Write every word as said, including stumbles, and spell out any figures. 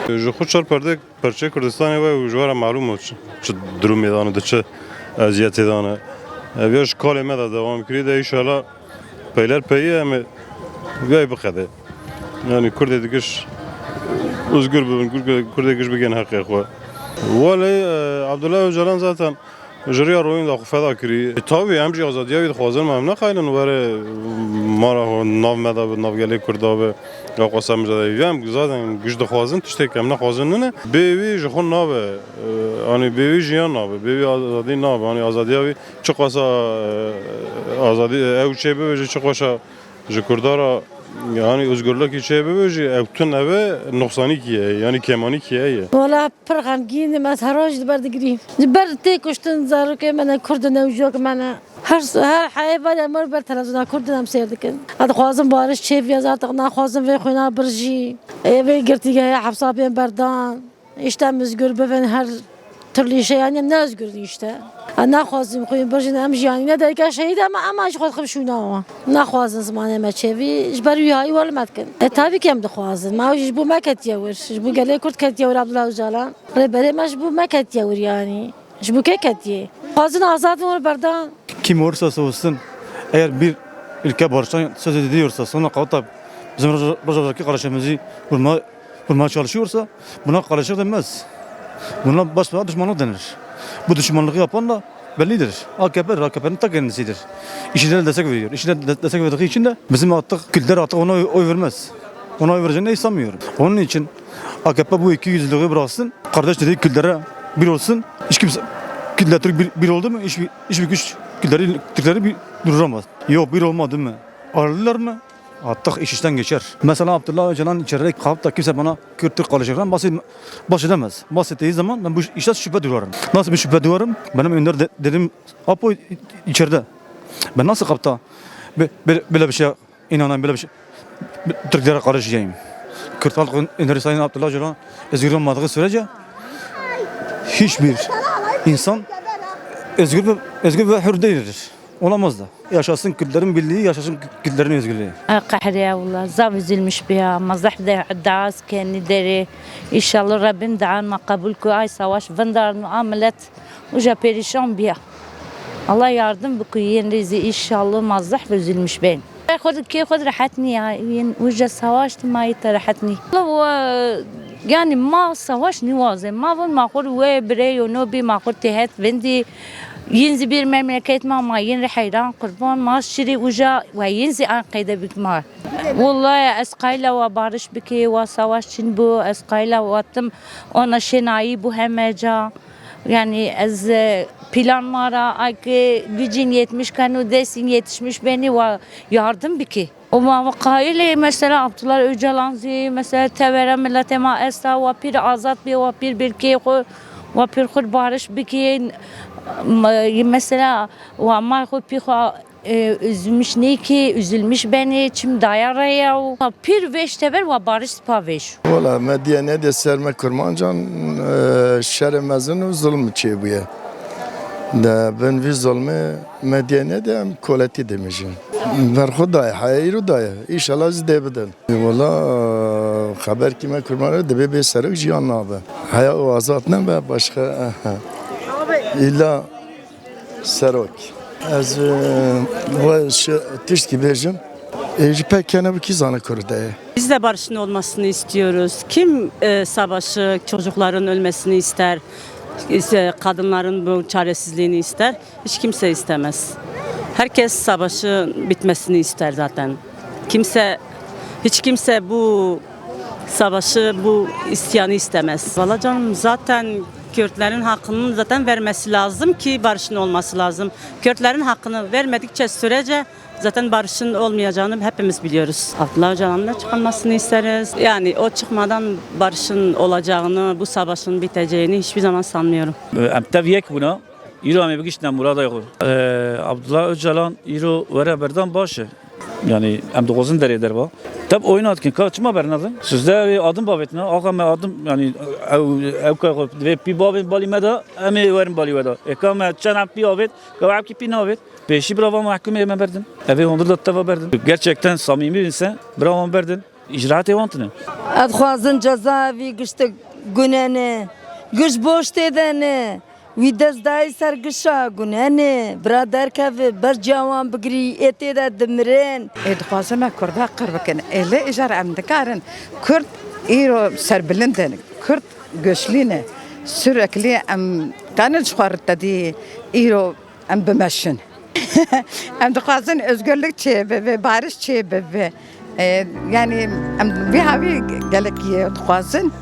Ji xwe çar perde, perçeyê Kurdistanê ve û ji we re malûm e çi, çi durumê de ne, di çi eziyetê de ne. Ev ya ji kalê me de dewam kirî de, înşallah peyler peyî em ê vê biqede. Yani Kurdê digiş uzgur bibin, Kurdê, Kurdê giş bigên heqê xwe. Welê, e, Abdullah Öcalan zaten ji riya royîn de xwe feda kirî. E, tabii em jî azadiya wî dixwazin, em nexaylin were mara xwe nav me de bi, nav gelê Kurda bi, ya xwe ser mijadele. Em zaten giş dixwazin, tiştek em nexwazin nine. Bê wî ji xwe nabe, e, hani bê wî jiyan nabe, bê wî azadî nabe, hani azadiya wî çiqasa, e, azadî, ew çê bibe jî çiqasa ji Kurda re, yani, özgürlükî çê bibe jî, ew tune be, nuqsanîkî ye, yani, kêmanîkî ye. Wala pir xemgîn im, ez her roj li ber digirîm. Ji ber tê kuştin zarokê me ne, Kurd in, ew jiyok me ne. Her, her heyê ve em ber televizyona Kurd in, em sêr dikin. Ez dixwazim bariş çêbî, ez artık naxwazim vê xwîna birjî. Ê vê girtîgeha hepsa bên berdan. Îşte em özgür bibin her türlü işe, yani em ne özgür işte. Em naxwazin xwîn birjin, em jî yanî ne derke şehîd, ama, ama ji xwe dixim şûna wan. Naxwazin zimanê me çêbî, ji ber wî hayî welmet kin. E, tabii ki em dixwazin. Ma ji bo me ketiye wir, ji bo gelê Kurd ketiye wir Abdullah Öcalan. Rêberê me ji bo me ketiye wir yani. Ji bo kê ketiye? Xwazin azad wir berdan. Kim olursa olsun, eğer bir ülke barıştan söz ediyorsa, sonra kalkıp da bizim Roj-, Rojava'daki kardeşlerimizi vurma, vurmaya çalışıyorsa, buna kardeşlik denmez. Buna başta düşmanlık denir. Bu düşmanlığı yapan da bellidir. A K P'dir, A K P'nin ta kendisidir. IŞİD'e destek veriyor. IŞİD'e de-, destek verdiği için de bizim artık Kürtler artık ona oy, oy vermez. Ona oy vereceğini hiç sanmıyorum. Onun için A K P bu ikiyüzlülüğü bıraksın. Kardeş dediği Kürtlere bir olsun. Hiç kimse Kürtler Türk bir, bir oldu mu? Hiçbir, hiçbir güç Kürtleri, Türkleri bir duramaz. Yok, bir olmadı mı? Ayrılırlar mı? Artık iş işten geçer. Mesela Abdullah Öcalan içeride kalkıp da kimse bana Kürt Türk kardeşlikten bahset-, bahsedemez. Bahsettiği zaman ben bu işten şüphe duyarım. Nasıl bir şüphe duyarım? Benim Önder de-, dedim Apo içeride. Ben nasıl kalkıp da bö-, böyle, böyle bir şey inanayım, böyle bir şey, Türklere karışacağım. Kürt Halk Önderi Sayın Abdullah Öcalan özgür olmadığı sürece hiçbir insan özgür ve, özgür ve hür değildir. Olamaz da. Yaşasın Kürtlerin birliği, yaşasın Kürtlerin özgürlüğü. Ay qehrê ya wila, zaf üzülmüş bi ya. Ma zehf de daz kenî derê. İnşallah Rabbim daan ma qebul ku ay savaş vindarn a millet uca perişan biya. Allah yardım biku yên rêzî, inşallah ma zehf üzülmüş bên. Xwe di kê xwe di rehet niya, yên uca savaş di mayî te rehet nî. Allah we, yani ma savaş niwaze, ma vun ma xwe wê birê yo no bî, ma xwe tê het vindî, yên zî bir memleket ma, ma yên re heyran qurban, ma şirî uca we yên zî an qeyde bik ma. Wallahi ez qayla wa barış bikê, wa savaş çin bû, ez qayla wa tim ona şenayî bû heme ca. Yani ez, e, plan mara, ay ki gücün yetmiş kanu, desin yetişmiş beni wa yardım biki. O ma qailê mesela Abdullah Öcalan zî mesela tevere milletê ma esta wa pir azad bê, wa pir birkê xwe, wa pir xwe barış bikê. Me-, mesela wa ma xwe pî xwe e, üzülmüş nêkê, üzülmüş benê, çim daya reya û pir vêj teber wa barış spa vêj. Wala me diye ne de ser me kurmancan, e, şerê mezin û zulm çêbûye. De bin vî zulmê me diye ne de em koletî dimijin. Berxwe daye, heya îro daye. Înşallah zî dê bidin. Wala xeber kî me kurmanê dibe bê serok jiyan nabe. Heya û azad nebe başka. İlla Serok. Ez, e, we şi-, tiştkî bêjim. E, ji pek kene bi kî zane Kurd e. Biz de barışın olmasını istiyoruz. Kim, e, savaşı, çocukların ölmesini ister, ise kadınların bu çaresizliğini ister? Hiç kimse istemez. Herkes savaşın bitmesini ister zaten. Kimse, hiç kimse bu savaşı, bu isyanı istemez. Valla canım, zaten Kürtlerin hakkını zaten vermesi lazım ki barışın olması lazım. Kürtlerin hakkını vermedikçe sürece zaten barışın olmayacağını hepimiz biliyoruz. Abdullah Öcalan'ın da çıkarmasını isteriz. Yani o çıkmadan barışın olacağını, bu savaşın biteceğini hiçbir zaman sanmıyorum. Em tev yek bûna. Îro em ê bigihîştine murada xwe. Ee, Abdullah Öcalan îro were berdan baş e. Yani em dixwazin derê derba. Teb oyna dikin, ka çima bernadin? Sizde ev adim bavêtina, axa me adim, yani ew, ew ka xwe divê pî bavên balî me de, em ê werin balî we de. Ê ka me çend em pî avêt, ka we em kî pî navêt. Pêşî birava me hekûmê me berdin. Evê hondir de teva berdin. Gerçekten samimi insan, birava me berdin. Îcraatê wan tune. Ez dixwazin ceza vî giştik gune ne. Giş boş tê de ne. Wî dest dayî ser gişa gune ne. Bira derkeve ber ciya wan bigirî ê tê de dimirin. Ê dixwazin me Kurda qir bikin. Ê lê îcar em dikarin. Kurd îro serbilind in. Kurd güçlü ne. Sürekli em kanin ji xwe re tedî îro em bimeşin. Em dixwazin özgürlük çê bibe, barış çê bibe. Ee, yani em vî havî gelek yê dixwazin.